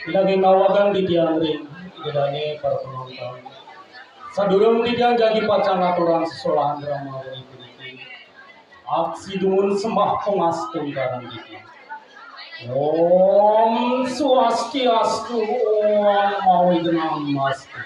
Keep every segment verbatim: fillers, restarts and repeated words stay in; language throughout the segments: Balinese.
Daging nawagan titiang ring Ida dané para penonton. Sadurung titiang jagi pacang ngaturang sesolahan drama wengi puniki, aksi dumun sembah pangastungkara titiang. Om Swastiastu, Om Awighnamastu.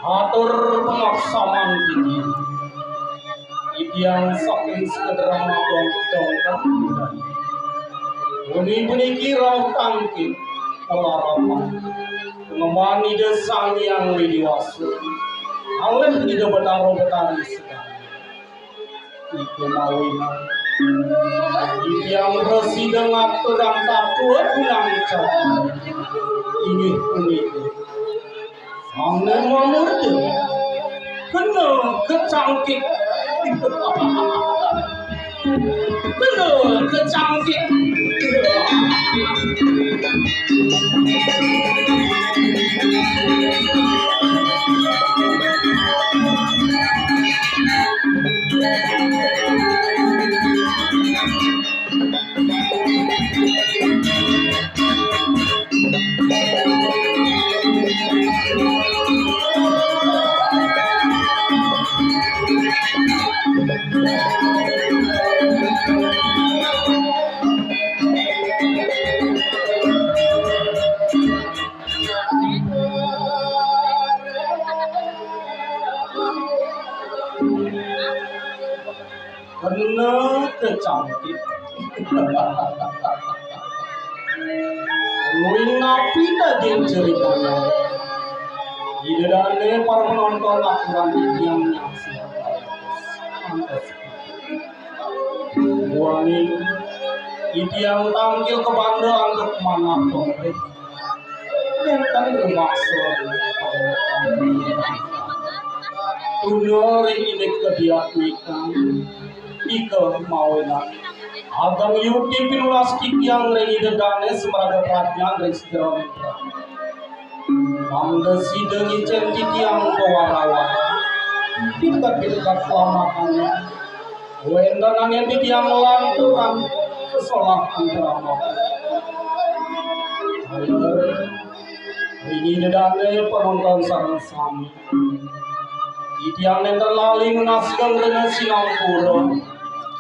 Atur pangaksaman tinggi. Titiang saking Sekedra Magong Dongkang. Wengi puniki rauh tangkil kalarapan. Pangemban Ida Sang Hyang Widi Wasa. Kalih Ida Betara Betari sedaya. Iku mawinan titiang prasida ngaturang tatua gunang cakra. Inggih punika Sang Mamurda kena kecangkik. Kena kecangkik. Kena kecangkik. Luwih napi daging ceritane? Ida dane para penonton aturang titiang nyaksian. Wangi titiang tangkil kabanda antuk manah pamrih. Nenten rumaksa tuna ring indik kadiatmikan. Ika mawinan ageng yuti pinunas titiang ring Ida dane sumraga pradnyan ring sajeroning drama. Mangda sida ngicen titiang pawara-wara. Pitekat-pitekat kelamakane. Wenten angin titiang nglanturang sesolahan drama. Ring Ida dane penonton sareng sami. Titiang nenten lali nunas geng rena sinampura.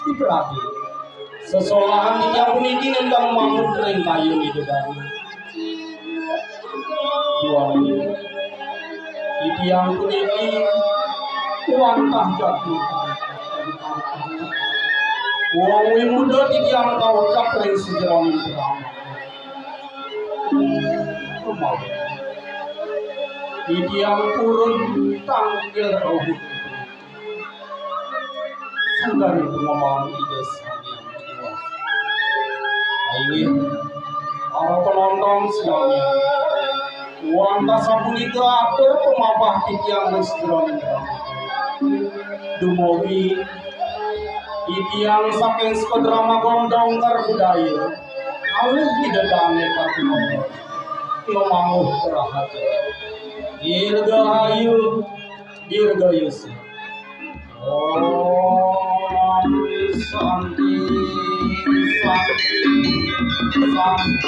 Diperhati. Sesolahan titiang puniki nenten manut ring kayun Ida dane. Duaning. Titiang puniki wantah jati. Wong wimuda titiang kaucap ring sajeroning drama. Rumawi. Titiang purun tangkil rauh. Sangganing pangemahan Ida Sang Hyang Widi Wasa. Inggih, para penonton sami. Wantah sapunika atur pamahpah titiang ring sajeroning drama. Dumugi titiang saking Sekedra Magong Dongkar Budaya. Awis di dedane Pati Mama. Mamamuh rahat. Dirgahayu, dirgayusa. Om Santi, Santi, Santi.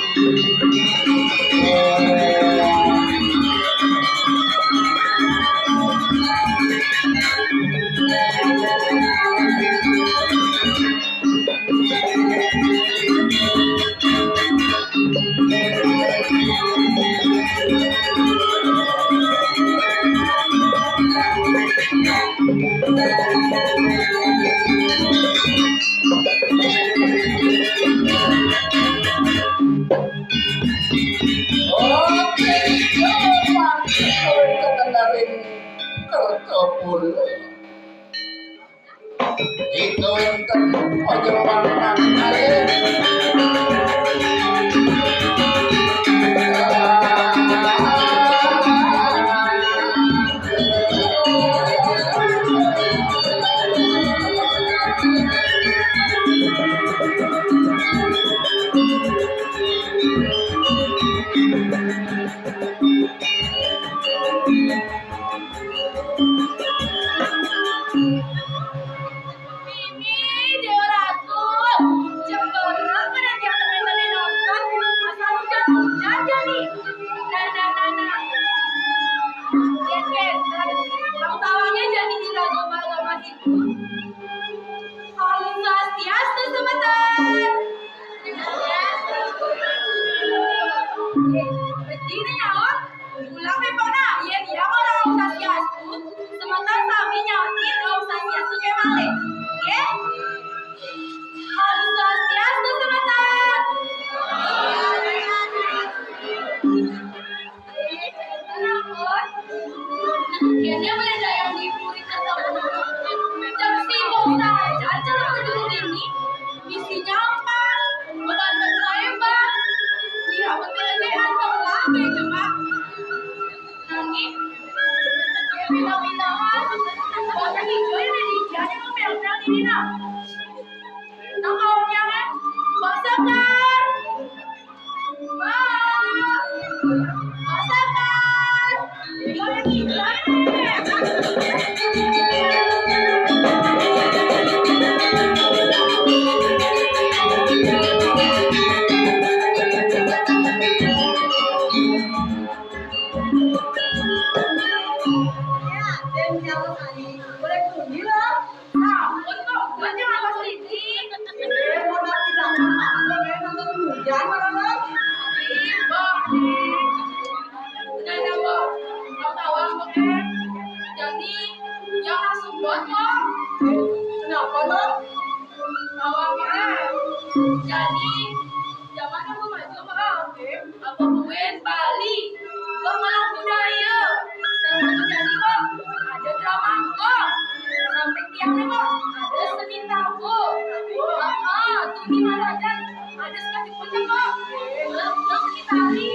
Itu enten panjenengan kalih. Ini Dewa Ratu, cemberut pada tiang temen-temen nonton, asal hujan-hujan jadi. Nah, nah, nah, nah. Lihat, Ken, bang tawangnya jadi juragan bang emas itu. Om Swastiastu, semeton. Om Swastiastu. Eh, betina nyawa. Ulah pepona, yen ya ora Om Swastiastu, semeton sami nyautin Om Swastiastu ke malih. Nggih? Om Swastiastu, semeton. Kene boleh dayang di puri ketemu. Jam sibuk saja, acara dulu ini. Isinya apa? Beban saya, Bang. Iya, betul-betul anteng lagi, coba. Nanging, pindah-pindahan, warna hijau ini di jadi mau pel-pel ini, nah. Nah, kalau jangan, Mbak Sekar. Mbak. Mbak Sekar. Mbak Sekar. Ya, dan kalau tadi boleh pergi lah. Nah, untuk buatnya apa sih? Eh, mau nanti datang apa? Mau nonton hujan, mana, Bang? Ih, Bang. Udah, udah, Bang. Kau tahu apa, kan? Jadi, yang langsung buat, Bang. Kenapa, Bang? Tahu apa, kan? Jadi, zaman aku maju, Bang. Apa buin Bali? Pengolah budaya. Salah satu jadi, Bang, ada drama, Bang. Sampai tiangnya, Bang, ada seni tabuh. Ah, ah, tuh di mana aja ada sekali punya, Bang. Terus, terus kita hari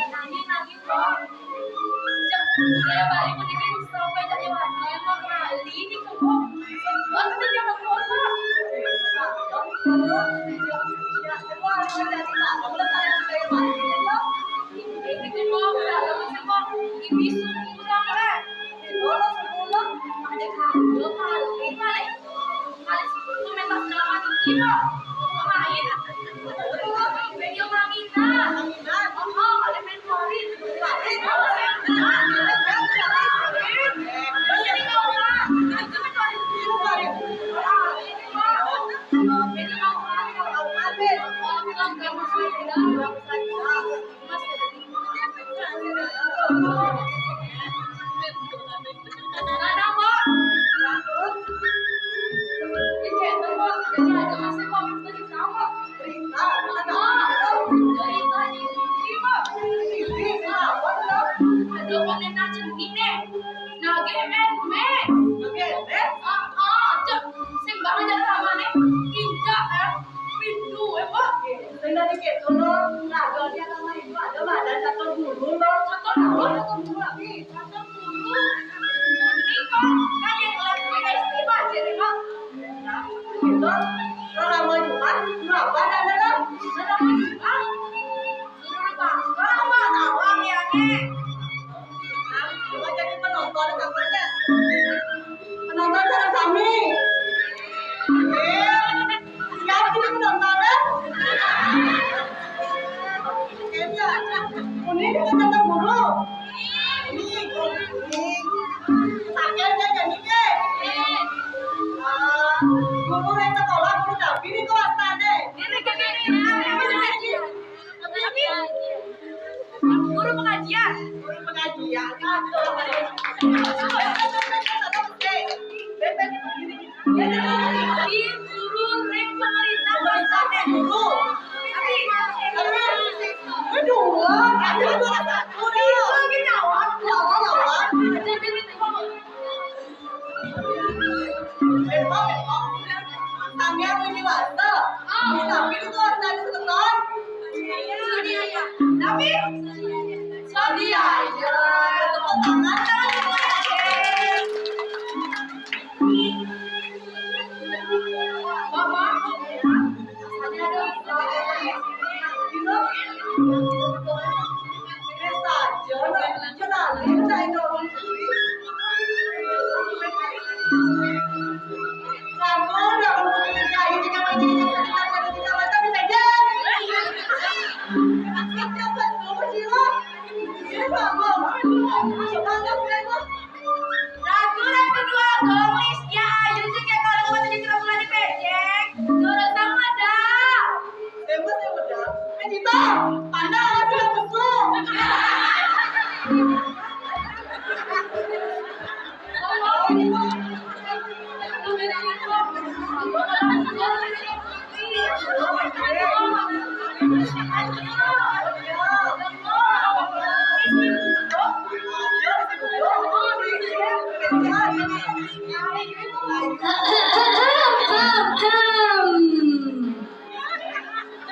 nangis-nangis, Bang. Cek, budaya Bali pun ini sampai jadi warna yang Bang Bali ini, Bang. Bang, itu dia, Bang, Bang. Bang, Bang, Bang. Ya, ya, semua harus jadi, Bang. Kamu udah sayang sekali, Bang. Ini, Bang, udah lama sih, Bang. Ini sungguh, Bang, Bang. Ini, Bang, sungguh, Bang. Ada kado, Bang. Ini, Bang. Kali sepuluh mentas dalam hati kita. Main. Video Mamina. Oh, ada main Florin. Florin. Jadi kau, Bang. Itu kan Florin. Florin. Jadi kau, Bang. Kalau Florin. Oh, Bang, kamu sudah. Ada konen aja gini. Nah, G M X. Oke, eh? Ah, ah, cek. Sing banget aja sama nih. Injak, eh. Pintu, eh, Pak. Bener dikit, turun. Nah, kalau dia sama ibu ada mah ada catur guru, loh. Catur apa? Catur guru, Abi. Catur guru. Ini, Pak. Kan yang ngeliat gue S D, Pak, jadi, Pak. Nah, gitu. Kalau lama Jumat, kenapa ada, ada, ada? Ada lama Jumat. Penonton sareng sami. Eh, siap ini penontonnya? Ini penonton guru. Ini, ini. Sakit ya, jadi deh. Ah, guru yang sekolah, guru tapi ini kok astane. Ini, ini, ini. Guru pengajian. Guru pengajian. Di guru ring pemerintah. Guru. Tapi, tapi, aduh, aduh, aduh, aduh. Itu lagi nyawat. Nyawat, nyawat. Sampeyan muni wasta. Tapi itu wasta sebentar. Tapi, sorry ya. Tepuk tangan, teman-teman. Bapak. Ratu, ratu dua gomis, ya, ayo juga kalau mau jadi terus di pecek. Terus sama dah. Tembus ya betul. Eh, Dito, pandang aku yang betul.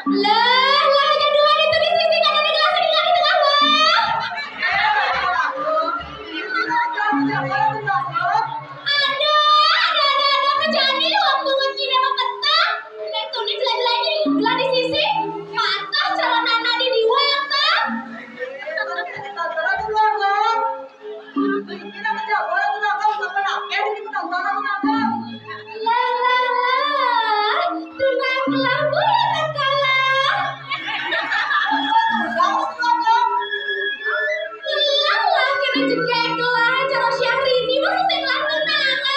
Lah, lah, yang dua itu di sisi kanan, di kelas, di kelas, di tengah, wah. Aduh, ada, ada, ada, kerjaan ini waktu kita mau petang. Nek tuni jelek-jelek ini, lah di sisi. Patah cara nana di diwa, ya, ta? Lah, lah, lah, tunang kelah bulu tengkalah. Lah, lah, kena jegek lah, cara Syahrini, masa saya kelah tunangan?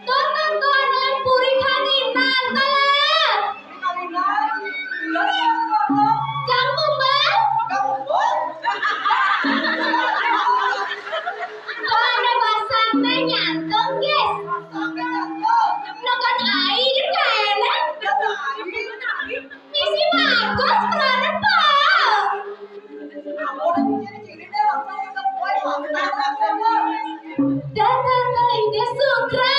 Tonton tuh adalah puri kanginan, talah. Kang Kumbang. Kang Kumbang. Kok ada basangnya nyantong, guys? Nogan ai di kaenan. Misi bagus, keranan, Pak. Datang ke Ide Sutra.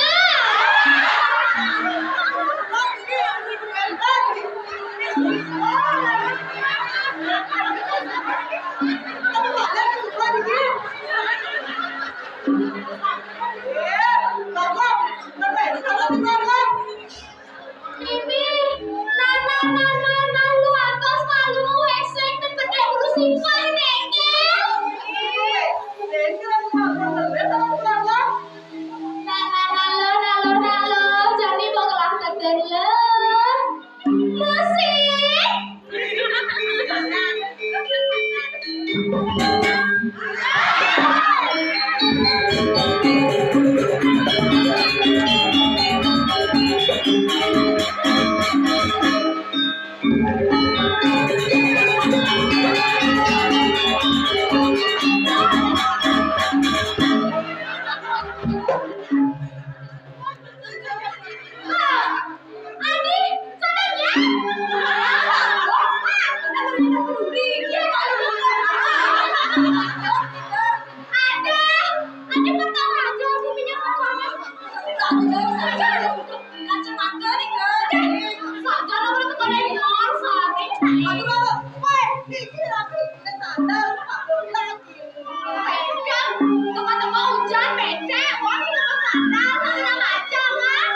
Mimi, nana, nana, nana, lu atas malu, hesek, dan gede, lu simpah, nengkel. Nana, nalo, nalo, nalo, jadi mau kelah teden, le. Musik. Adi, sadar ya? Ada, ada pertama aja aku minyak pertama. Kacamata nih, Kak. Sadar aku tuh pada ini, Mas. Aduh, woi, pikir aku udah sadar, Pak Boy lagi. Tengah-tengah hujan, becek, wah, kita mau sandal, sandal macam, ah.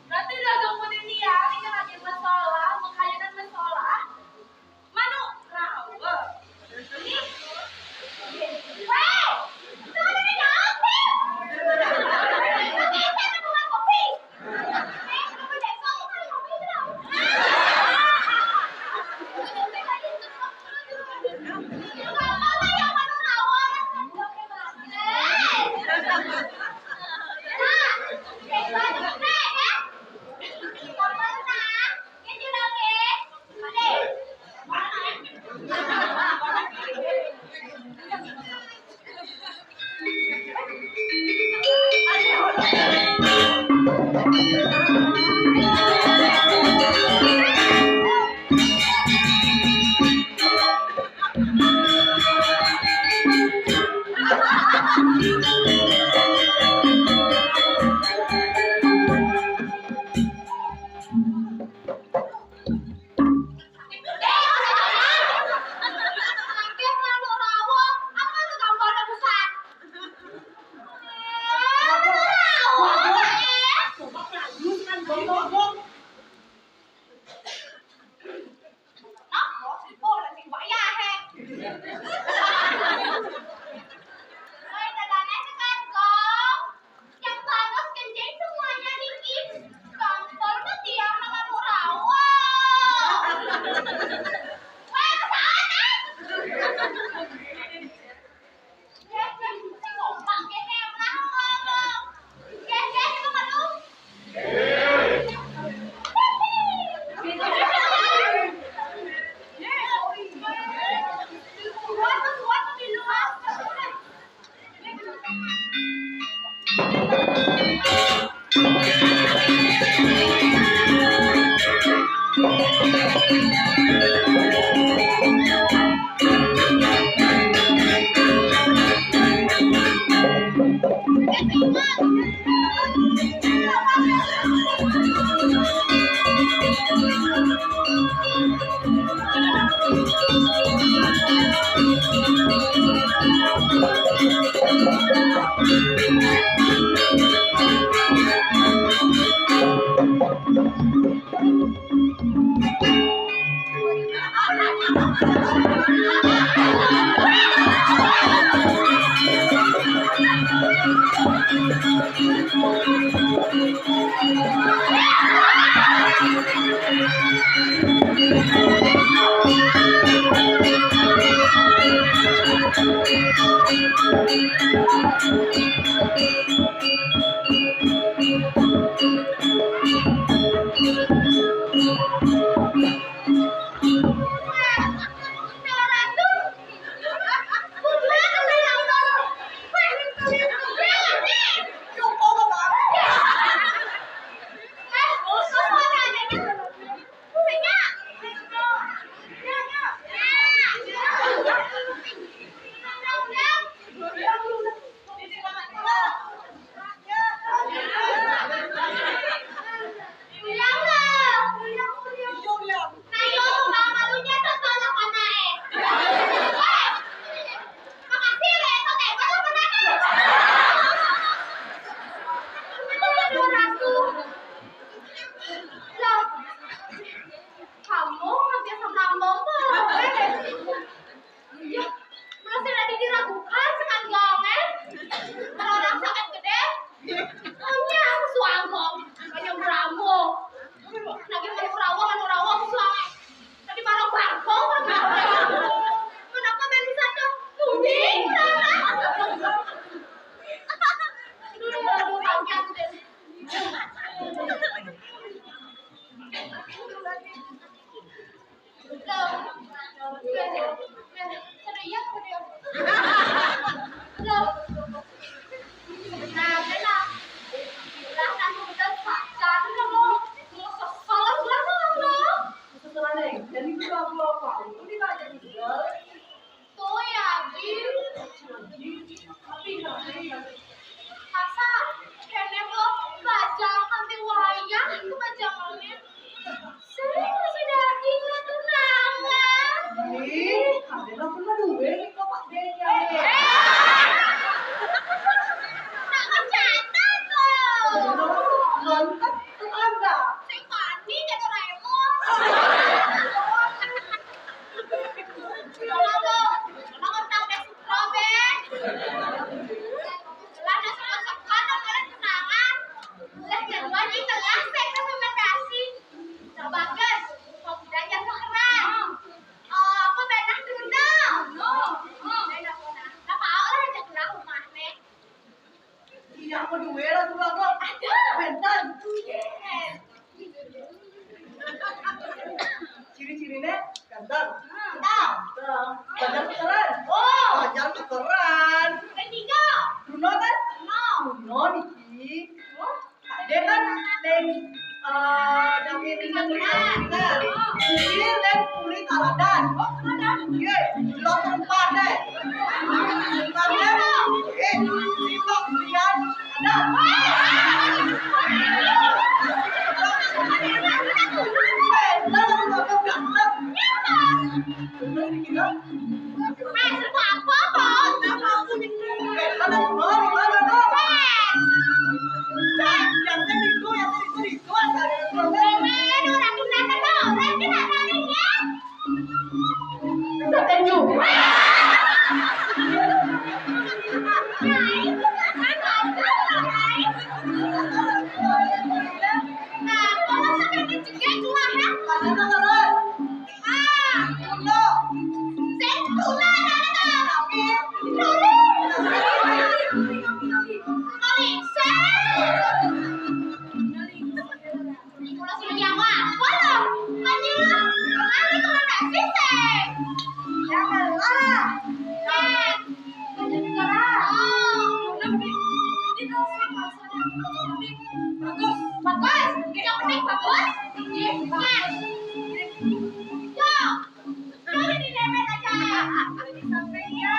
Berarti dagang pun ini ya, ini lagi masalah, makanya masalah. Manu rawuh. Ini. Hei, itu ada yang nyaut, Pin. Itu ngepet apa nggak kopi? Eh, kenapa desa itu nggak kopi itu dong? Bapak mah yang manu rawuh, orang kan nggak pakai masker. Nah, desa itu keren, ya? Bapak mah. Yang bagus kencing semuanya dikit. Kontol mah tiang nama murawa. Weh, kesana. Ya, ya, sing kompak, ya, ya, lah, ngomong. Ya, ya, itu perlu. Duwe ra tulang kok. Ada. Bentar. Yes. Ciri-cirinya ganteng. Ganteng. Banyak keteran. Oh. Banyak keteran. Ketiga. Bruno kan? Bruno. Bruno niki. Oh. Dia kan neng, eh, nang ini kan. Nah, dia neng kulit aladan. Oh, aladan. Iya, lo tempat deh. Tempat deh. Eh, simak kuliah. Ada. Eh, lo tempat ganteng. Bener gila. Eh, serba apa, Bos? Eh, lo tempat ganteng. Eh. Eh, yang tadi itu, yang tadi itu, itu ada. Eh, men, orang tuh datang, Bos. Orang tuh datang, ya. Setuju. Nah, kalau sampai dicegah, cuma ya. Ah, saya. Kalau sudah jawab, waduh, maju. Kemarin itu kan tak siseng. Janganlah. Eh, maju sekarang. Oh. Bagus. Bagus. Yang penting bagus. Yes. Yo. Jadi di depan aja. Sampai ya.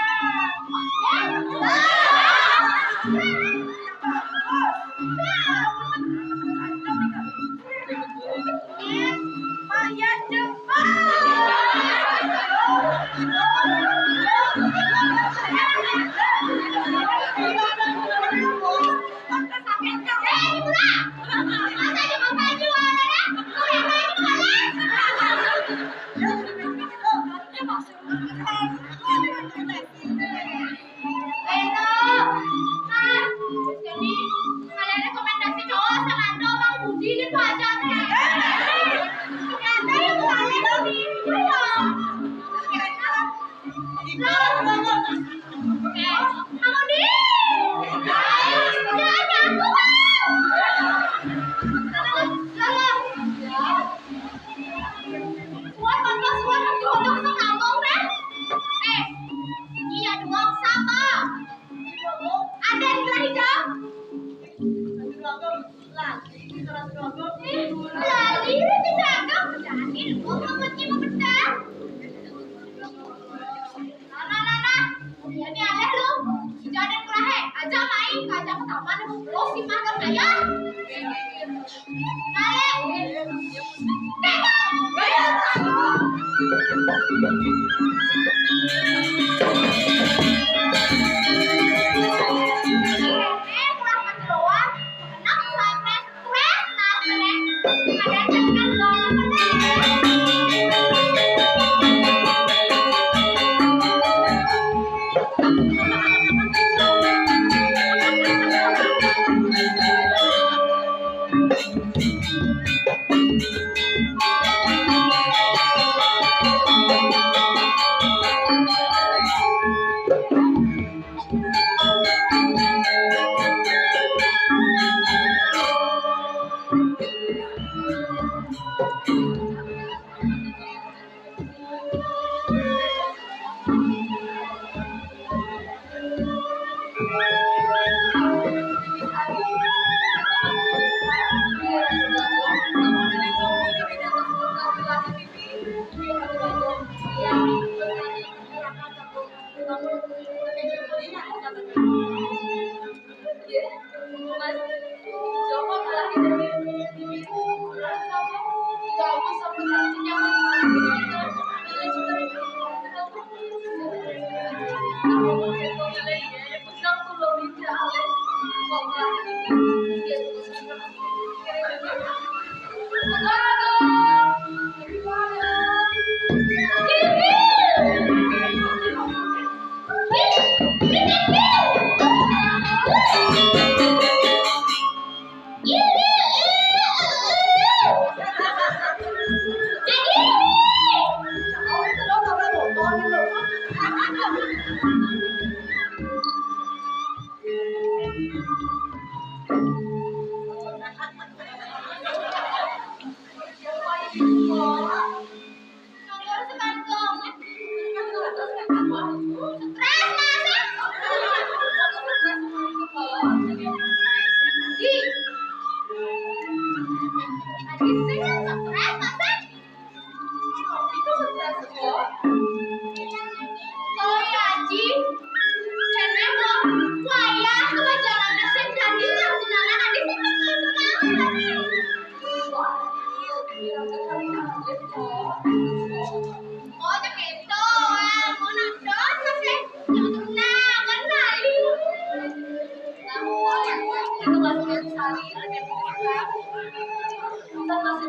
Ayo, ah, jadi kalian rekomendasi cowok sama cowok Bang Budi gitu aja deh. Ternyata yang lain lebih itu ya. Eh, Bang Budi. Ayo, jangan aku, Bang. Tolong, tolong. Suar, Bang, suar, Bang, suar, Bang, Bang. Eh, iya doang sama. Ada di belakang. Eh, lali, di belakang. Jadi, gua mau pergi mau bedah. Nah, nah, nah, nah. Ini ada lu. Jangan kelahe. Aja main, aja ke taman, lu si makan aja.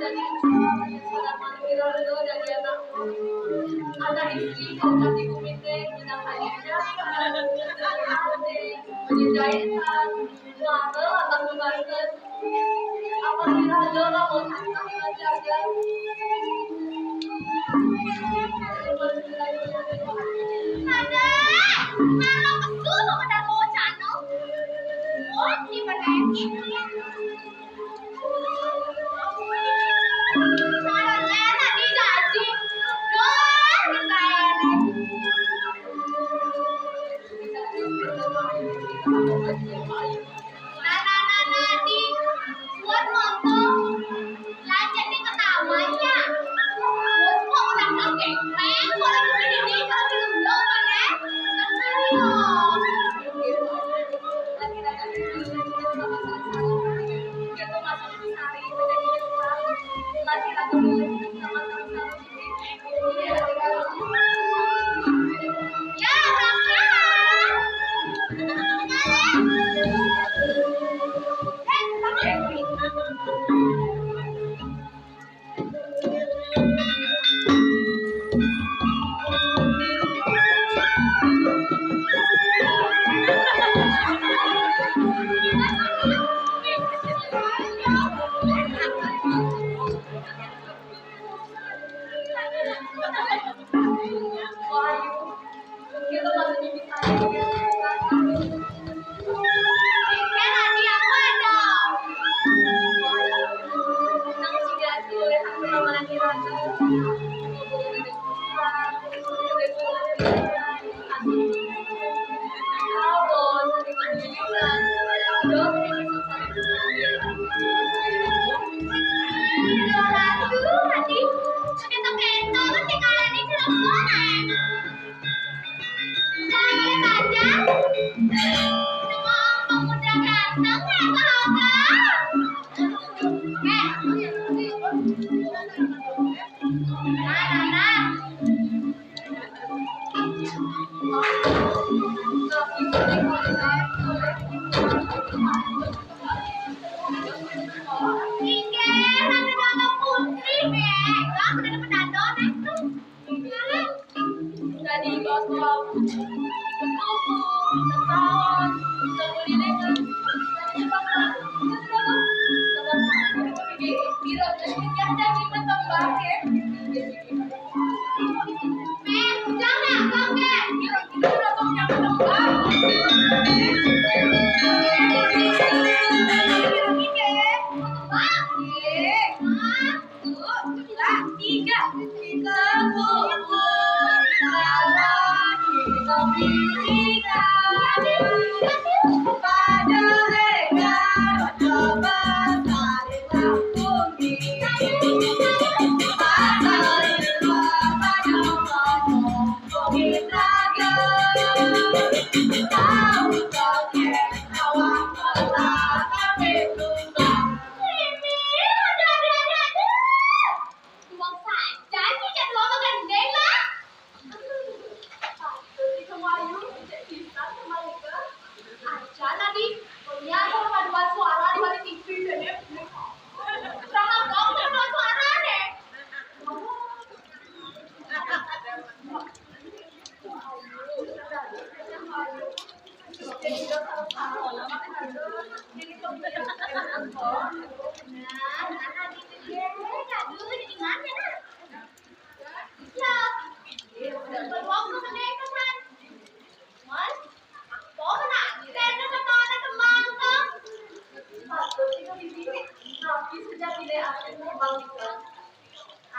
Saudara Manu Wirardo dari anakku. Anak istri kau cantik bumi teh, minang Khadijah, minang Ate, menjahit kan, mata atas banten. Apa Wirardo lamun harta menjaga. Ada, kalau kesuruh udah mau cano. Oh, di mana? Nah, nah, nah, nah, di buat motor, lanjut di ketawanya. Terus kok udah pakai peng, kalau begini nih, kalau belum belum mana? Ayo. Jadi, kalau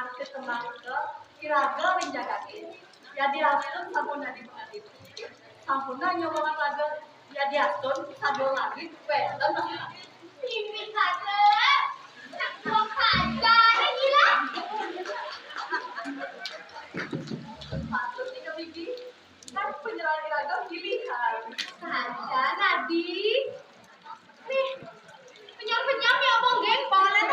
Arti tembang itu, kira-kira menjagakin. Jadi astun sampun jadi pengadit. Sampun nanya banget lagu. Jadi astun sadua langit, wénten. Mimpi kade. Kok ada gila? Patut nih kebigi. Kan penyerahan iragam pilihan. Saja, Nadi. Nih, penyam-penyam ya, Bang, geng, banget.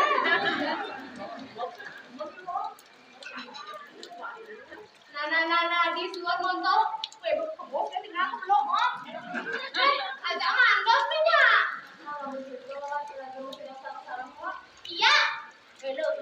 Nah, nah, nah, nah, di suar montong. Weh, kebos ya, tinggal aku belum, oh. Eh, agak mandos nih, ya. Kalau begitu, kita dulu, kita sama-sama, kok. Iya. Belum.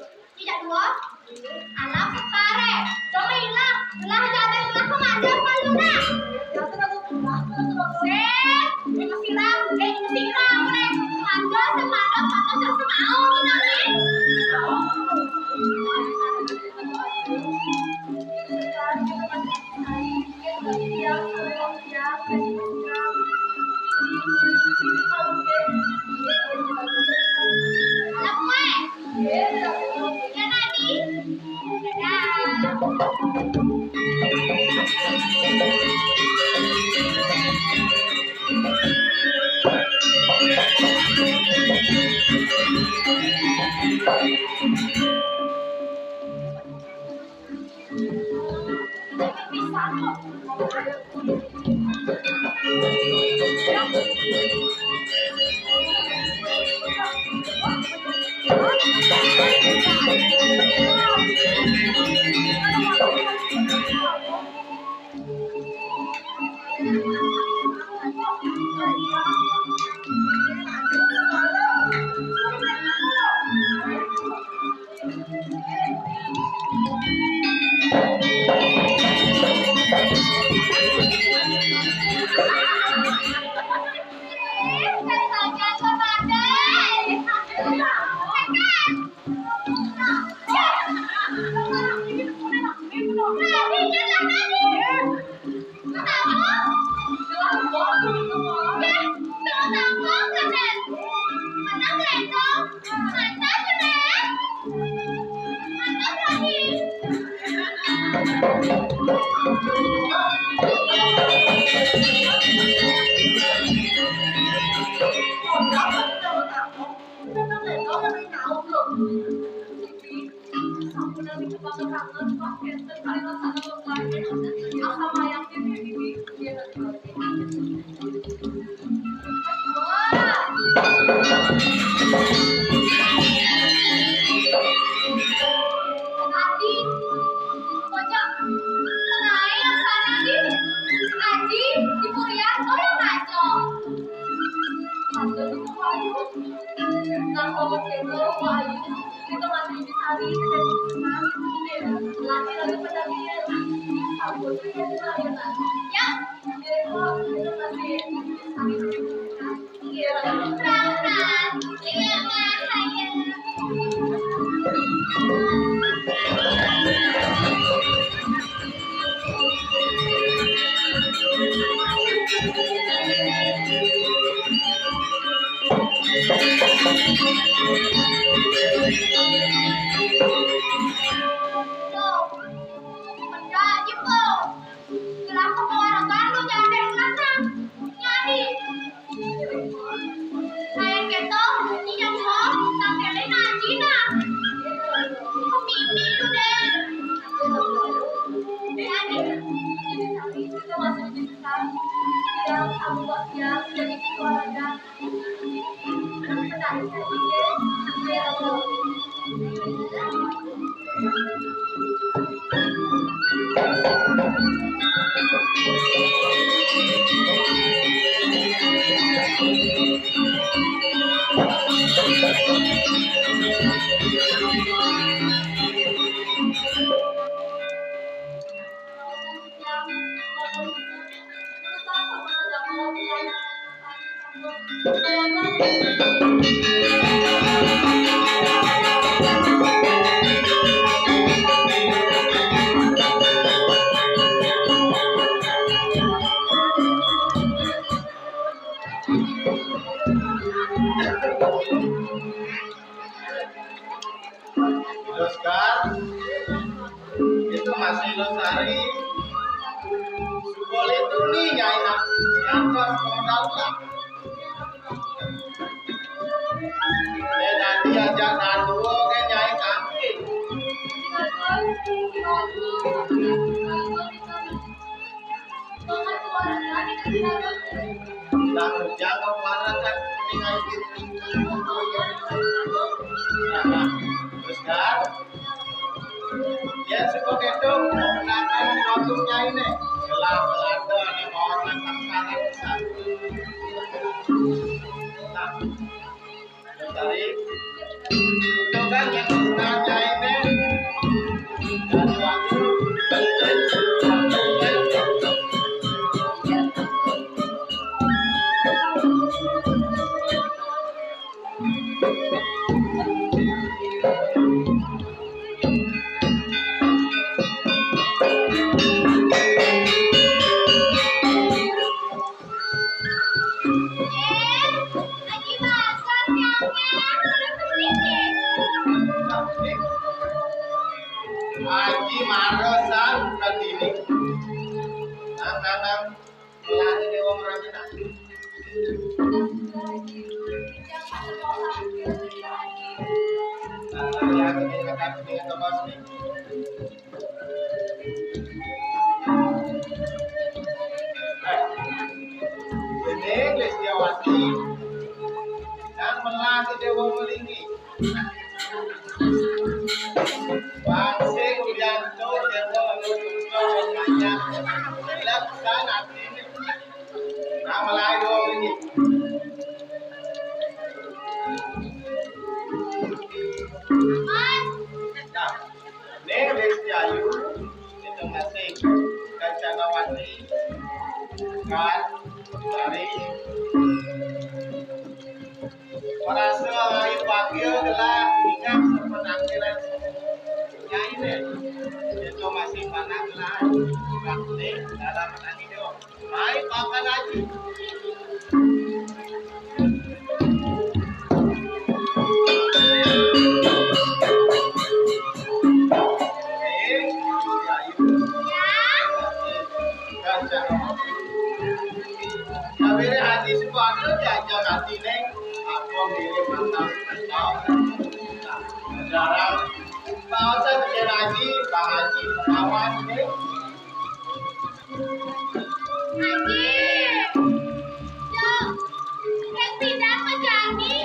Aji, Bocah, kenai yang sana, Aji? Aji, di Purian, oh, yang ngaco. Nah, kalau gitu, Ayu, kita masih di Sari, kita di Sari, lagi-lagi pada dia. Aku tuh ya, ya. Ya. Jadi, kalau kita masih di Sari, Kenapa kau orang Garut jangan dari sana? Nyari. Kayak gitu, iya, Bang. Tapi Lena Cina. Mimi udah. Jadi, kita masih bisa. Yang satu buat yang jadi keluarga. Terus kan, itu masih lestari. Subol itu nih, Nyai, nak, yang kelas modal lah. Eh, dan diajak dan dua ke Nyai Kangking. Nah, jaga warna kan dengan diri. Nah, nah. Terus kan? Ya, sebagai itu, menangkan waktunya ini. Jelas, ada di bawah tangan kanan besar. Nah. Dari itu kan yang sebenarnya ini dari waktu. Déning Listiawati, nang melas Déwa Melingi. Pancing Wiyanto Déwa Melingi banyak. Lek san atine. Nang melas Déwa Melingi. Nah, Ning Listi Ayu, kita masih Kancanawati, kan, dari Warasa Ayu Bagio telah ingat sepenampilan nyaine. Itu masih panak lah, praktek dalam menang hidup. Mai pakan aji. Kabere ati sepatu diajak ati neng. Aku mirip mantan kau. Jarang. Mau saya bikin aji, Bang Haji, pengawas nih. Haji, yo, yang pindah ke Jani,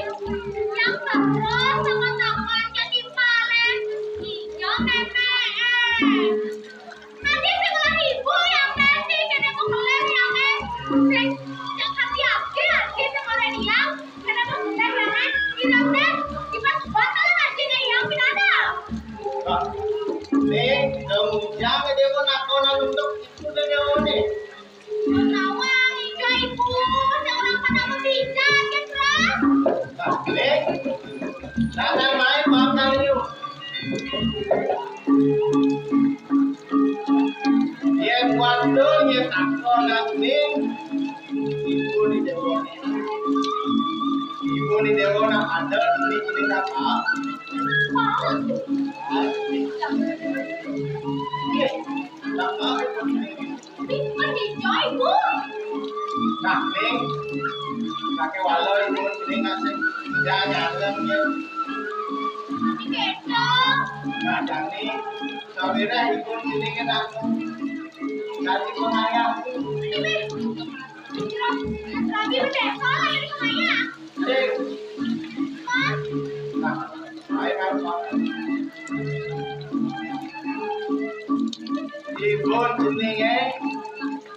yang terus sama tangan jadi palen, hijau nenek. Haji, sekolah ibu yang penting, nenek mau keluar yang eh. Sing, yang hati-hati, Haji, sekolah dia, nenek mau keluar yang eh. Tidak deh, kita buat kalau Haji nih yang pindah. Nih, dong, jangan dia mau nakonan untuk itu deh, dia mau nih. Nawang ijo ibu, sing ora padha mesti jaget, Mas. Balik. Tangan main makan yuk. Yen waktu yen aku nang ning ibu di dewa. Ibu di dewa nang ada di sini apa? Iya. Tapi kan dijoi, Bu. Nah, ning, pakai walau ibu sini ngasih jangan ya. Tapi beda. Nah, jani sawire ibu sini kena kasih pengayah. Ini, lagi beda, soalnya ini pengayah. Sing. Mas. Nah, ayo, ayo, Pak. Ibu jenenge,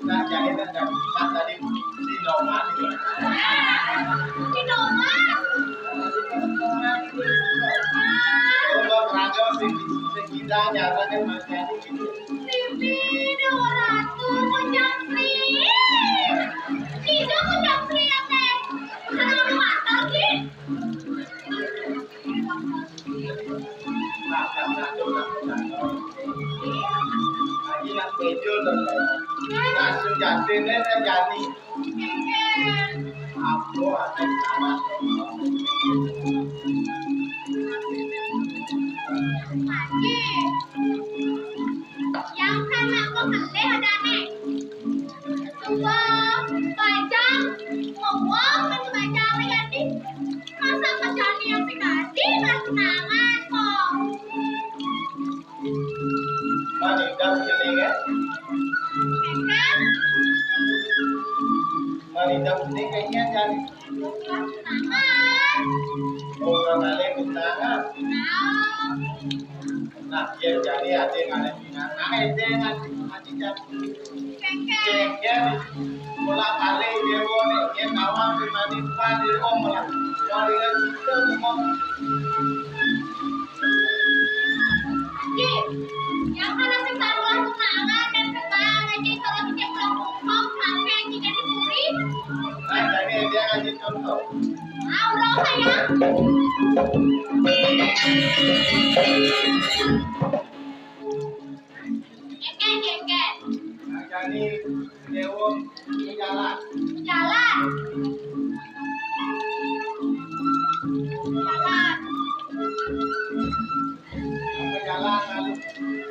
nah, jadi tentang tadi si Noma ini. Si Noma? Coba peragawan sing, sing kita nyatakan Mas Jadi. Bibi, dua ratus, Bujang Sri. Tidak, Bujang Sri, ya, Teh. Kenapa mata, sih? Nah, nah, nah, tuh, nah, nah, nah. Lagi nak video, tuh. Nah, sudah, sini, kan, jadi. Aku ada sama. Lagi. Yang kena kok mending ada nih. Coba bajang, ngomong kan bajang ya nih. Masa kerjaan yang sekali nggak tunangan kok. Mana yang jenenge? Kan? Mana yang jenenge kayaknya kan? Tunangan. Oh, tunangan. Nah. Nah, yen jane ade ngalih pinangan, ade ngalih mati jam. Kengken. Kengken. Mula kali dia wone, yen mawon di mati pan di om lah. Wali kita semua. Oke. Yang mana sing taruhan tunangan dan kembang, nanti kalau kita pulang bungkok, sampai kita di puri. Nah, jadi dia ngasih contoh. Ah, udah usah ya. Kengken, kengken. Nah, jadi Dewa jalan. Jalan. Jalan. Apa jalan lalu?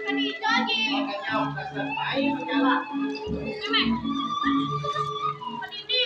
Kan itu aja. Makanya udah selesai jalan. Ini, Mek. Kan ini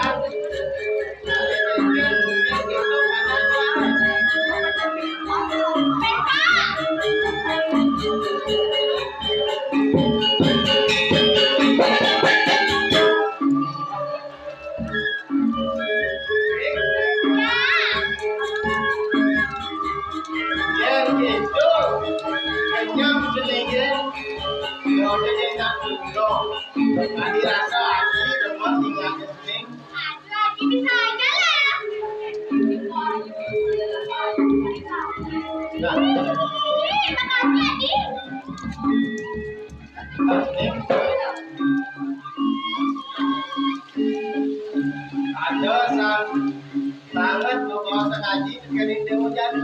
Yén kéto, kenyang jenengé, yo jeneng tak kéto. Tadi rasa ati demen tinggal jeneng. Aduh, Adi bisa aja lah. Nah. Ih, makasih, Adi. Ada sang sangat bebawa sengaji kening dewa jani.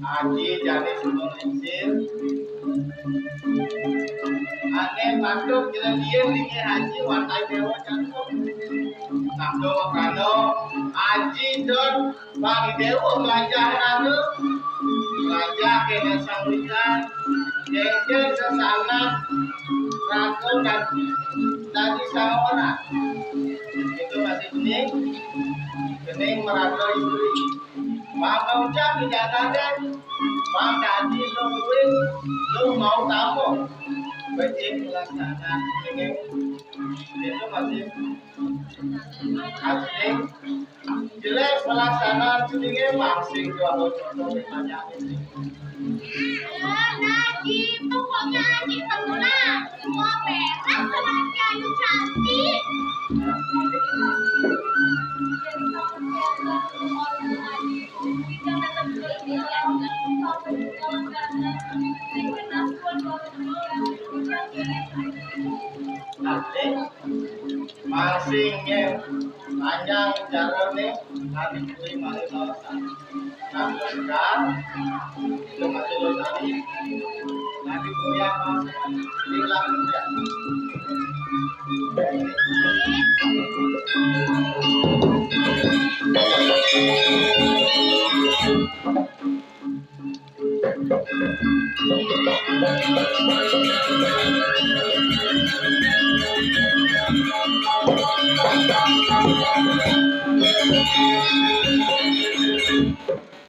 Aji jani sebelum lingsir. Ane matuk jelelien dingin aji watai dewa jani. Nah, do kano aji don Bang Dewo gajah raga, gajah kena sambutan, jengkel sesana, raga dan tadi sama orang. Itu masih bening, bening meraga istri. Bang ucap tidak ada, bang tadi lu duit, lu mau tamu. Becik pelaksanaan ini, itu masih asli. Jelek pelaksanaan jenenge masing dua contoh banyak. Nah, gitu pokoknya Aji semua, semua beres sama si Ayu cantik. Nah, eh, masing ngen panjang carane, nanti kuwi mari maosan. Nah, sekarang, itu masih lo tadi, nanti kuliah maosan. Ini langsung ya.